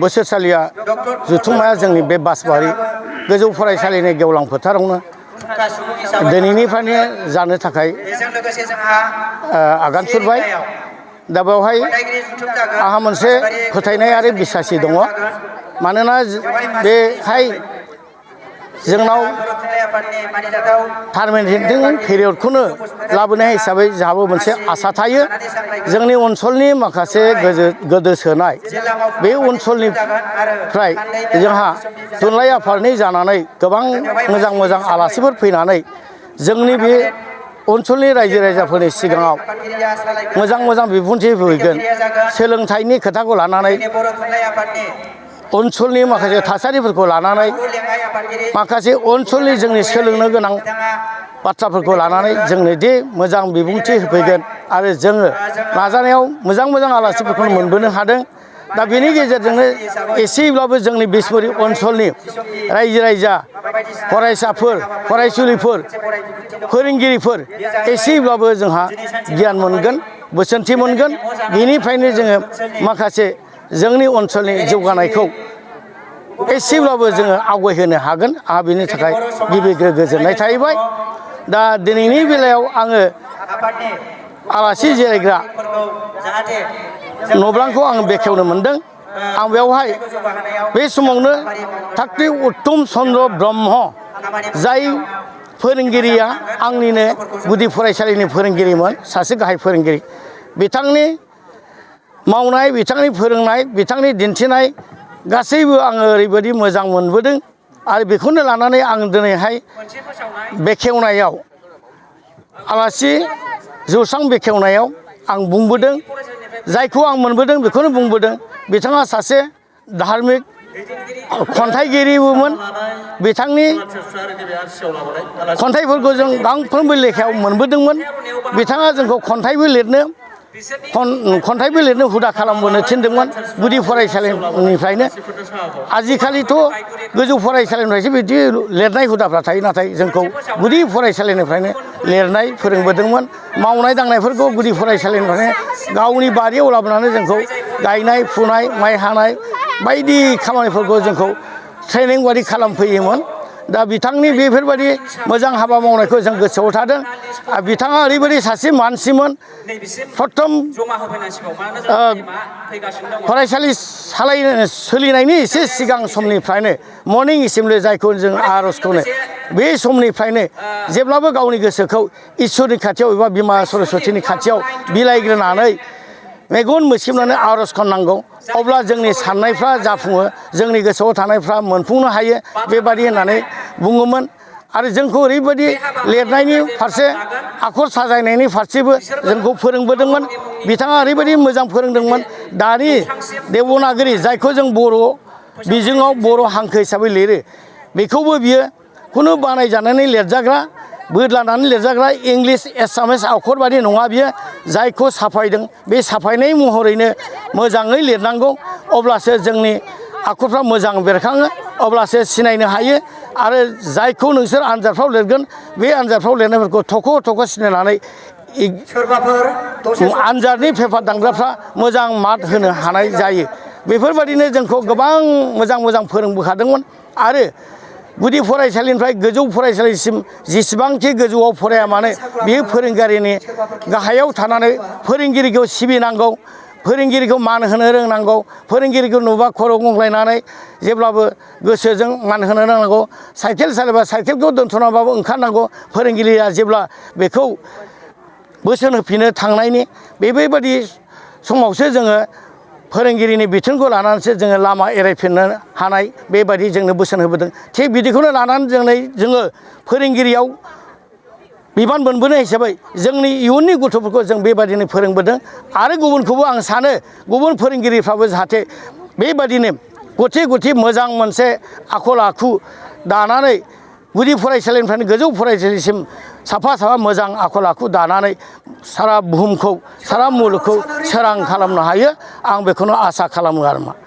बोसोरसालिया जुथुम्माया जोंनि बे बासबारि गोजौ फरायसालिनि गेवलां फोथारावनो दिनैनिफ्रायनो जानो थाखाय आगान सुरबाय। दा बेवहाय आंहा मोनसे फोथायनाय आरो बिसासि दङ। मानोना बेहाय जोंनाव पारमानेन्ट पेरियडखौनो लाबोनाय हिसाबै जोंहाबो मोनसे आसा थायो। जोंनि ओनसोलनि माखासे गोदोसोनाय बे ओनसोलनिफ्राय जोंहा थुनलाइ आफादनि जानानै गोबां मोजां मोजां आलासिफोर फैनानै जोंनि बे ओनसोलनि रायजो राजाफोरनि सिगाङाव मोजां मोजां बिबुंथि होफैगोन। सोलोंथाइनि खोथाखौ लानानै ओनसोलनि माखासे थासारिफोरखौ लानानै माखासे ओनसोलनि जोंनि सोलोंनो गोनां बाथ्राफोरखौ लानानै जोंनो दि मोजां बिबुंथि होफैगोन आरो जोङो नाजानायाव मोजां मोजां आलासिफोरखौ मोनबोनो हादों। दा बेनि गेजेरजोंनो एसेब्लाबो जोंनि बिसमुरि ओनसोलनि रायजो राजा फरायसाफोर फरायसुलिफोर फोरोंगिरिफोर एसेब्लाबो जोंहा गियान मोनगोन बोसोनथि मोनगोन। बेनिफ्रायनो जोङो माखासे जोंनि ओनसोलनि जौगानायखौ एसेब्लाबो जोङो आवगायहोनो हागोन। आंहा बेनि थाखाय गिबि गोजोननाय थाहैबाय। दा दिनैनि बेलायाव आङो आलासि जिरायग्रा न'ब्लांखौ आं बेखेवनो मोनदों। आं बेवहाय बे समावनो थाख्रि उत्तम चन्द्र ब्रह्म जाय फोरोंगिरिया आंनिनो गुदि फरायसालिनि फोरोंगिरिमोन, सासे गाहाय फोरोंगिरि। बिथांनि मावनाय, बिथांनि फोरोंनाय, बिथांनि दिन्थिनाय गासैबो आङो ओरैबायदि मोजां मोनबोदों। आरो बेखौनो लानानै आं दिनैहाय बेखेवनायाव आलासि जौस्रां बेखेवनायाव आं बुंबोदों। जायखौ आं मोनबोदों बेखौनो बुंबोदों। बिथाङा सासे धार्मिक खन्थाइगिरिबोमोन। बिथांनि खन्थाइफोरखौ जों गांफ्रोमबो लेखायाव मोनबोदोंमोन। बिथाङा जोंखौ खन्थाइबो लिरनो हुदा खालामबोनो थिनदोंमोन गुदि फरायसालिनिफ्रायनो। आजिखालिथ' गोजौ फरायसालिनिफ्रायसो बिदि लिरनाय हुदाफ्रा थायो। नाथाय जोंखौ गुदि फरायसालिनिफ्रायनो लिरनाय फोरोंबोदोंमोन। मावनाय दांनायफोरखौ गुदि फरायसालिनिफ्रायनो गावनि बारियाव लाबोनानै जोंखौ गायनाय फुनाय माइ हानाय बायदि खामानिफोरखौ जोंखौ ट्रेनिं बायदि खालामफैयोमोन। दा बिथांनि बेफोरबायदि मोजां हाबा मावनायखौ जों गोसोआव थादों। आरो बिथाङा ओरैबायदि सासे मानसिमोन। प्रथम फरायसालि सोलिनायनि एसे सिगां समनिफ्रायनो मर्निं एसेमब्लि जायखौ जों आर'ज खनो, बे समनिफ्रायनो जेब्लाबो गावनि गोसोखौ इसोरनि खाथियाव एबा बिमा सरस्वतीनि खाथियाव बिलाइग्रोनानै मेगन मोसेबनानै आर'ज खननांगौ। अब्ला जोंनि साननायफ्रा जाफुङो, जोंनि गोसोआव थानायफ्रा मोनफुंनो हायो बेबादि होननानै बुङोमोन। आरो जोंखौ ओरैबायदि लिरनायनि फारसे आखर साजायनायनि फारसेबो जोंखौ फोरोंबोदोंमोन। बिथाङा ओरैबायदि मोजां फोरोंदोंमोन। दानि देबनागरि जायखौ जों बर' बिजोङाव बर' हांखो हिसाबै लिरो, बेखौबो बियो खुनु बानायजानानै लिरजाग्रा बोदलानानै लिरजाग्रा इंलिस एसामिस आखर बादि नङा बियो। जायखौ साफायदों बे साफायनाय महरैनो मोजाङै लिरनांगौ। अब्लासो जोंनि आखरफ्रा मोजां बेरखाङो, अब्लासो सिनायनो हायो। आरो जायखौ नोंसोर आनजादफ्राव लिरगोन बे आनजादफ्राव लिरनायफोरखौ थख' थख' सिनायनानै आनजादनि पेपार दांग्राफ्रा मोजां मार्क होनो हानाय जायो। बेफोरबायदिनो जोंखौ गोबां मोजां मोजां फोरोंबोखादोंमोन। आरो गुदि फरायसालिनिफ्राय गोजौ फरायसालिसिम जेसेबांखि गोजौआव फराया मानो बे फोरोंगिरिनि गाहायाव थानानै फोरोंगिरिखौ सिबिनांगौ, फोरोंगिरिखौ मान होनो रोंनांगौ, फोरोंगिरिखौ नुबा खर' गंग्लायनानै जेब्लाबो गोसोजों मान होनो रोंनांगौ। साइकेल सालायबा साइकेलखौ दोनथ'नाबाबो ओंखारनांगौ। फोरोंगिरिया जेब्ला बेखौ बोसोन होफिनो थांनायनि बेबायदि समावसो जोङो फोरोंगिरिनि बिथोनखौ लानानैसो जोङो लामा एरायफिननो हानाय बेबायदि जोंनो बोसोन होबोदों। थिग बिदिखौनो लानानै जोङो फोरोंगिरियाव बिबान मोनबोनाय हिसाबै जोंनि इयुननि गथ'फोरखौ जों बेबायदिनो फोरोंबोदों। आरो गुबुनखौबो आं सानो गुबुन फोरोंगिरिफ्राबो जाहाथे बेबायदिनो गथि गथि मोजां मोनसे आखल आखु दानानै गुदि फरायसालिनिफ्रायनो गोजौ फरायसालिसिम साफा साफा मोजां आखल आखु दानानै सारा बुहुमखौ सारा मुलुगखौ सोरां खालामनो हायो। आं बेखौनो आसा खालामो आरो मा।